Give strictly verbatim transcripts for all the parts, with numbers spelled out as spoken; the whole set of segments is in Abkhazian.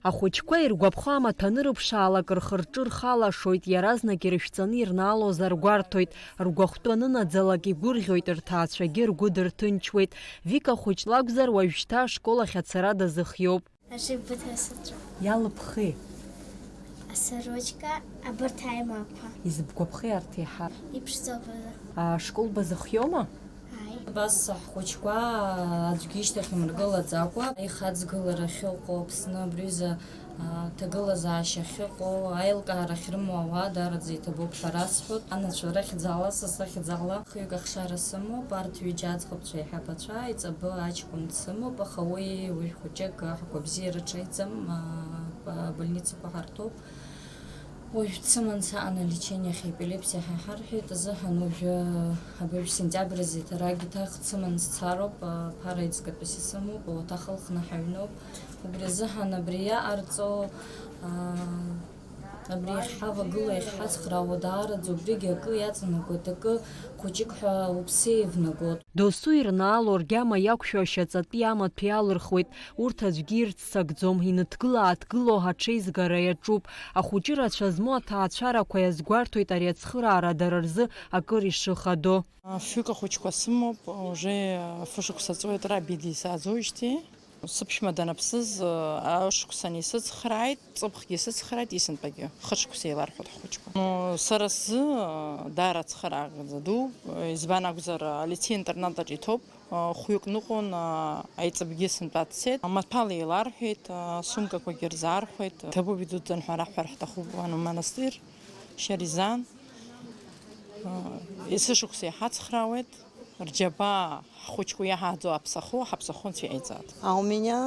Ахәыҷқәа иргәаԥхо амаҭәа анырыԥшаалак, рхы-рҿы рхалашоит, иаразнак ирышәҵаны ирнаалозар гәарҭоит. Ргәахәтәы анынаӡалак игәырӷьоит, рҭаацәагьы ргәы дырҭынчуеит. Вика хәыҷ лакәзар, уажәшьҭа ашкол ахь ацара дазыхиоуп. Аҽеибыҭа саҿуп. Иалыԥхи? Асарочка, абарҭ аимакәа. Изыбгәаԥхеи арҭ еиҳа? Иԥшӡоуп азы. Ашкол базыхиома? Ааи. Абас ҳхәыҷқәа аӡәгьы ишьҭахь имыргылаӡакәа, аихаҵгылара ахьыҟоу Аԥсны абри аҩыза, а, ҭагылазаашьа ахьыҟоу, аилкаара ахьрымоу ауаа даараӡа иҭабуп ҳәа расҳәоит. Анацәа рыхьӡала, са сыхьӡала, хҩык ахшара сымоуп, арҭ ҩыџьа аӡӷабцәа еиҳабацәа, аиҵбы аҷкәын дсымоуп, аха уи уажә хәыҷык аҳәақәа бзиара ҽеиӡам, а, абольницақәа ҳарҭоуп. Уажә дсыман саан алечение ахь, епилепсиа ҳәа иҳарҳәеит азыҳәан, уажәы абыржә сентиабр азы иҭарагь иҭах дсыман сцароуп, ԥара еиҵкатәыс исымоуп, ауаҭах ылхны ҳаҩноуп. Убри азыҳәан абри иаҟарҵо, аа, абри иахьҳавагылоу, иахьҳацхраауа даараӡа убригьы акы иаҵанакуеит, акы хәыҷык ҳәа уԥсы еивнагоит. Досу ирнаало ргьама иақәшәо ашьаҵатәи амаҭәа иалырхуеит. Урҭ аӡәгьы ирццакӡом, иныҭгыла-ааҭгыло аҽеизгара иаҿуп. Ахәыҷы рацәа змоу аҭаацәарақәа иазгәарҭоит ари ацхыраара дара рзы акыр ишыхадо. Фҩык ахәыҷқәа сымоуп, уже фышықәса ҵуеит раб идисааӡоижьҭеи. Сыԥшәма даныԥсыз, ашықәсаны исыцхрааит, ҵыԥхгьы исыцхрааит, исынтәагьы. Хышықәса еиларҳәоит ҳхәыҷқәа. Ну, сара сзы, даара ацхыраагаӡа ду, избан акәзар, алицеи-интернат аҿы иҭоуп. Хәҩык ныҟәон, аиҵбгьы сынтәа дцеит. Амаҭәала еиларҳәеит, асумкақәагьы рзаархәеит. Ҭабуп идуӡӡан ҳәа раҳҳәар ҳҭахуп, уан умонастир, Шьаризан. Есышықәса иҳацхраауеит, рџьабаа ҳхәыҷқәа иаҳаӡоу аԥсахо, ҳаԥсахо Анцәа иҟаиҵааит. А у меня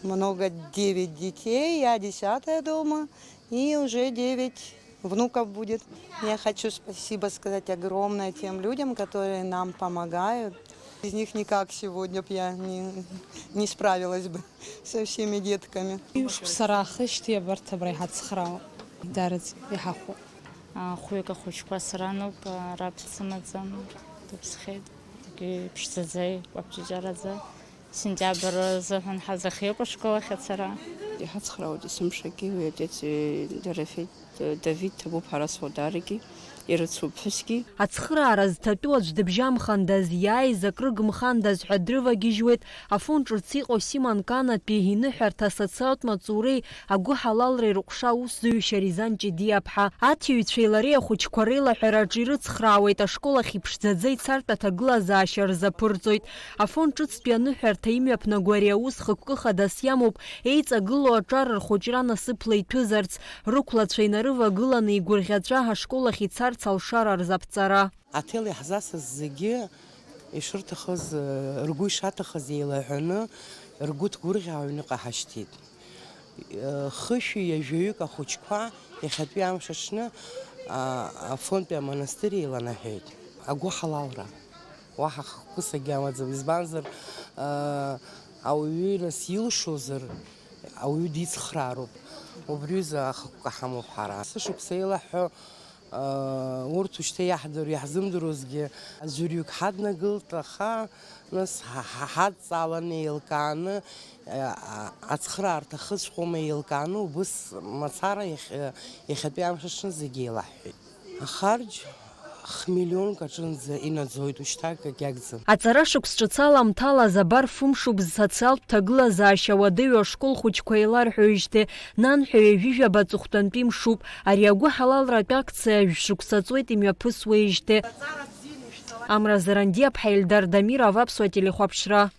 много, девять детей, я десятая дома, и уже девять внуков будет. Я хочу спасибо сказать огромное тем людям, которые нам помогают. Без них никак сегодня б я не, не справилась бы со всеми детками. Ҩышықәса раахижьҭеи абарҭ абра иҳацхраауа, идараӡ иҳахәо. Хәҩык ахәыҷқәа срануп, раб дсымаӡам, дыԥсхьеит. Егьи ԥшӡаӡа, икәаԥ-ҷыҷараӡа. Сентиабр азыҳәан ҳазыхиоуп ашкол ахь ацара. Иҳацхраауеит есымшагьы, уи отец, э, Дорофеи, э, Давид ҭабуп ҳара суадарагьы, ирыцу ԥҳәысгьы. Ацхыраара зҭатәу аӡә дыбжьамхандаз, иааиз акрыгмхандаз ҳәа дрывагьежьуеит Афон ҿыц иҟоу Симон Канатәи иныҳәарҭа асоциалтә маҵуреи агәыҳалалреи рыҟәша аусзуҩ Шьаризан Ҷидиаԥҳа. Аҭиҩцәеи лареи ахәыҷқәа реилаҳәараҿы ирыцхраауеит, ашкол ахь иԥшӡаӡа ицартә аҭагылазаашьа рзаԥырҵоит. Афон ҿыцтәи аныҳәарҭа имҩаԥнаго ари аус хықәкы хадас иамоуп, еиҵагылоу аҿар рхәыҷра насыԥла иҭәызарц, рықәлацәа инарывагыланы игәырӷьаҵәа ашкол ахь ицарц алшара рзаԥҵара. Аҭел иаҳзасыз зегьы ишырҭахыз, ргәы ишаҭахыз еилаҳәаны, ргәы ҭгәырӷьаа аҩныҟа ҳашьҭит. Хышәи ҩажәаҩык ахәыҷқәа иахьатәи амш аҽны, а, Афонтәи амонастыр еиланаҳәеит. Агәыҳалалра. Уаҳа хықәкыс агьамаӡам. Избанзар, а, ауаҩы нас илшозар, ауаҩы дицхраароуп. Убриазы ахықәкы ҳамоуп ҳара. Сышықәса еилаҳәҳәо, Урҭ ушьҭа иаҳдыруа, иаҳзымдыруазгьы аӡәырҩык ҳаднагылт, аха нас ҳа-, ҳа-, ҳадҵааланы еилкааны, а-, а-, ацхыраарҭа хыҵәҟьома еилкааны, убыс мацара иахь-, иахьатәи амш аҽны зегьы еилаҳҳәеит. Ахарџь хмиллионк аҿынӡа инаӡоит, ушьҭа акгьы агӡам. Аҵара шықәс ҿыц аламҭалаз абар фымшуп зсоциалтә ҭагылазаашьа уадаҩу ашкол хәыҷқәа еиларҳәоижьҭеи, нанҳәа ҩажәижәаба аҵыхәтәантәи мшуп. Ари агәыҳалалратә акциа жәшықәса ҵуеит имҩаԥысуеижьҭеи. Амра Зарандиаԥҳа, Ельдар Дамиров, Аԥсуа телехәаԥшра.